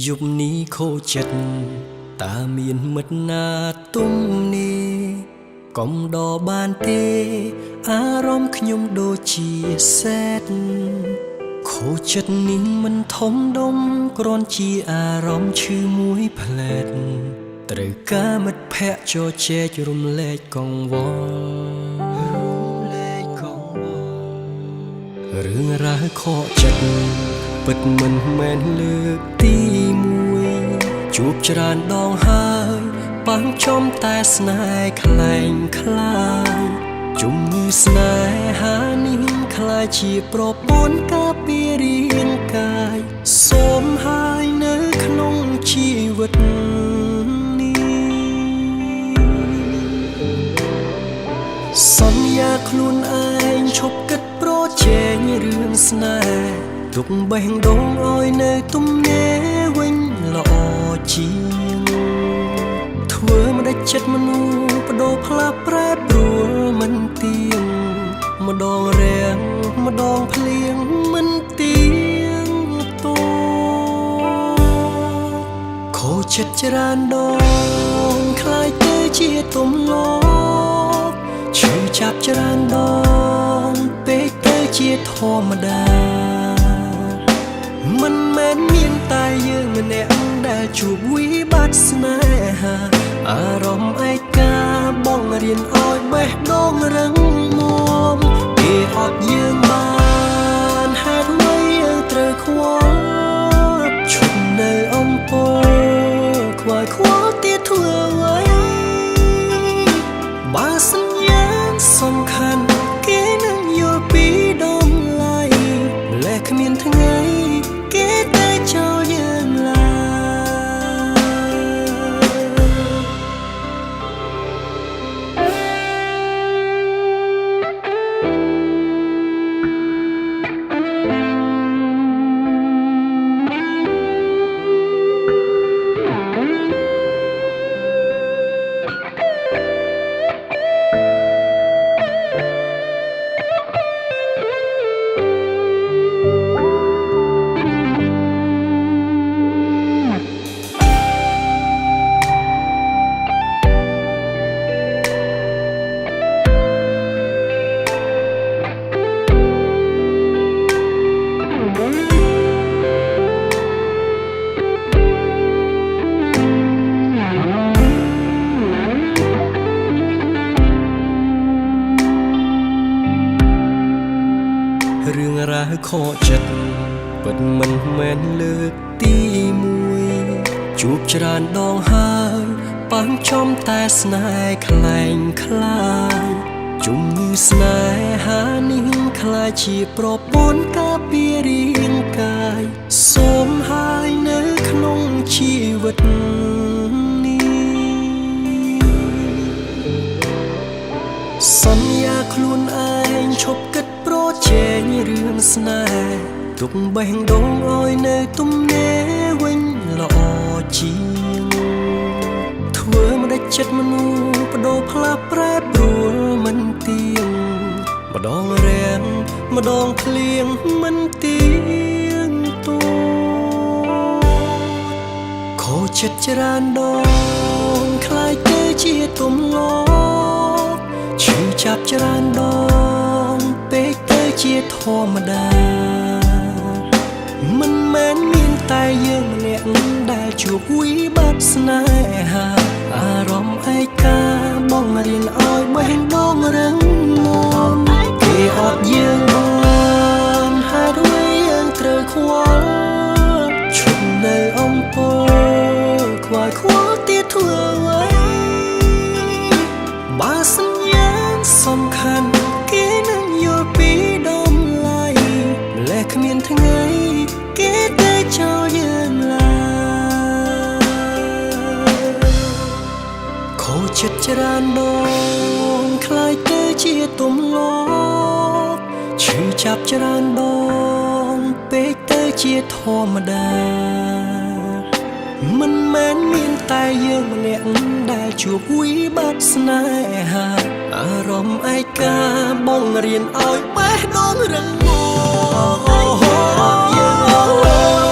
យប់នេះខូចចិត្តតើមានមិត្តណាទុំនេះកុំដបានទេអារម្មណ៍ខ្ញុំដូចជាសែតខូចចិត្តនេះមិនធំដុំគ្រាន់ជាអារម្មណ៍ឈឺមួយផ្លែតត្រូវការមិត្តភ័ក្តិជជែករំលែកកង្វល់រំលែកកង្វល់រឿងរ៉ាវខកចិត្តពិតមិនមែនលើកទីមួយជួបច្រើនដងហើយប៉ះចំតែស្នេហ៍ក្លែងក្លាយជំងឺស្នេហានេះក្លាយជាប្រព័ន្ធការពាររាងកាយសូមហើយនៅក្នុងជីវិតនេះសន្យាខ្លួនឯងឈប់គិតប្រជែងរឿងស្នេហ៍ទុកបេះដូងឲ្យនៅទំនេរវិញល្អជាងធ្វើមិនដេចចិត្តមនុស្សបដូរផ្លាស់ប្រែប្រួលមិនទៀងម្ដងរាំងម្ដងភ្លៀងមិនទៀងតខូចចិត្តច្រើនដងคล้ายទៅជាទំលាប់ឈឺចាប់ច្រើនដងពេកទៅជាធម្មតាមិនមែនមានតែយើងម្នាក់ដែលជួបវិបត្តិស្នេហាអារម្មណ៍ឯកាបងរៀនឲ្យបេះដូងរឹងមាំគេអត់យើងបានហេតុអ្វីយើងត្រូវខ្វល់ឈប់នៅអំពើខ្វាយខ្វល់ទៀតធ្វើអ្វីបើសញ្ញាសំខាន់គេនឹងយល់ពីតម្លៃម្លេះគ្មានថ្ងៃគេតែចោលយើងឡើយ រឿងរ៉ាវខកចិត្តពិតមិនមែនលើកទីមួយជួបច្រើនដងហើយប៉ះចំតែស្នេហ៍ក្លែងក្លាយជំងឺស្នេហានេះក្លាយជាប្រព័ន្ធការពាររាងកាយសូមហើយនៅក្នុងជីវិតនេះសន្យាខ្លួនឯងឈប់គិតប្រជែងរឿងស្នេហ៍ទុកបេះដូងឲ្យនៅទំនេរវិញល្អជាងធ្វើមិនដេចចិត្តមនុស្សបដូរផ្លាស់ប្រែប្រួលមិនទៀងម្ដងរាំងម្ដងភ្លៀងមិនទៀងតខូចចិត្តច្រើនដងคล้ายទៅជាទំលាប់ឈឺចាប់ច្រើនដងពេកទៅជាធម្មតាមិនមែនមានតែយើងម្នាក់ដែលជួបវិបត្តិស្នេហាអារម្មណ៍ឯកាបងរៀនឲ្យបេះដូងរឹងមាំគេអត់យើងបានហេតុអ្វីយើងត្រូវខ្វល់ឈប់នៅអំពើខ្វាយខ្វល់ទៀតធ្វើអ្វីបើសញ្ញាសំខាន់គេនឹងយល់ពីតម្លៃម្លេះគ្មានថ្ងៃគេតែចោលយើងឡើយខូចចិត្តច្រើនដងคล้ายទៅជាទំលាប់ឈឺចាប់ច្រើនដងពេកទៅជាធម្មតាមិនមែនមានតែយើងម្នាក់ដែលជួបវិបត្តិស្នេហាអារម្មណ៍ឯកាបងរៀនឲ្យបេះដូងរឹងមាំយើង